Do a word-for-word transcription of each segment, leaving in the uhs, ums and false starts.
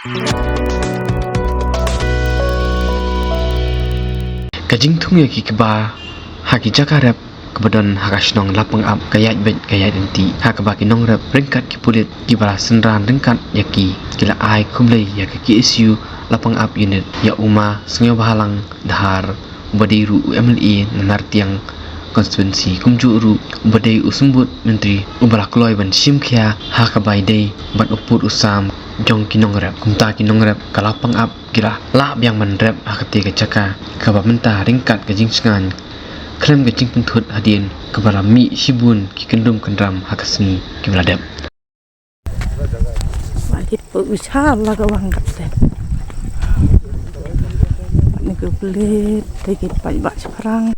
Ka jingthung ïa ki kba ha ki jaka rep kaba don ha ka shnong Lapangap ka ïaid beit ka ïaid ryntih, ha kaba ki nongrep ryngkat ki pulit kiba la synran ryngkat ïa ki, ki la ai khublei ïa ka K S U Lapangap Unit, ïa u Ma Sniawbhalang Dhar, uba dei ruh u M L A na Nartiang Constituency, kumjuh ruh uba dei u Symbud Myntri uba la kloi ban shim khia ha kaba ïadei bad u pud u sam jong ki nongrep. Kumta ki nongrep ka Lapangap ki la lah biang ban rep ha kata ka jaka kaba mynta ryngkat ka jingsngewsih khlem ka jingpynthut hadien kaba la mih shibun ki kyndum kyndram ha ka sngi kiba la dep. Ba ki pyrshah la ka wang kat te. Ni ka plit te ki paidbah shaphrang.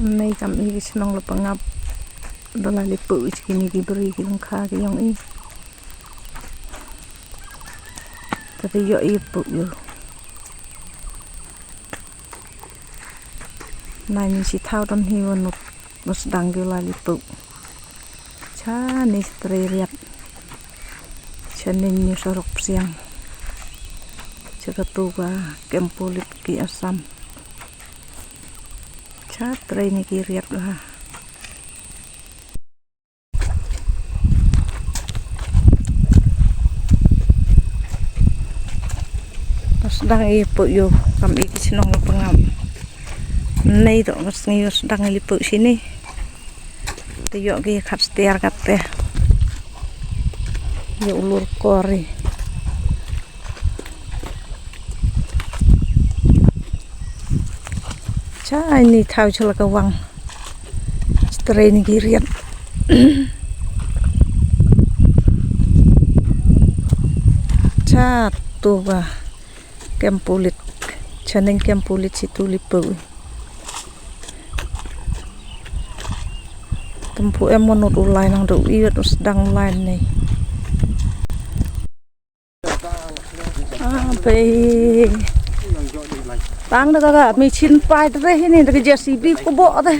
Nei kam i ki shnong Lapangap. Da la lipuk i ki ni ki bri ki lyngkha ki jong i. Te te ïoh i puk ïoh. Nai ni shi thaw don hi wan nut nus dang ki la lipuk. Cha ni strei riat. Cha ni ni sorok psiang. Cha ka tu ka kem pulit ki Assam. Cha trei ni ki riat la. Sdang i puk ïoh kam i ki shnong Lapangap. Nei to ngas ngi sdang i puk sini. Te ïoh ki khat stiar kat te. Ïoh ulur kori. Cha ni thaw cha la ka wang. Strei ni ki riat. Cha tu ba kem pulit. Cha ning kem pulit si tu lipuk. Tumpu em monot u lai nang do iwet u sdang lai nei. Ah, pei. Tang da ka machine pai te hini da ka J C B ku bo te.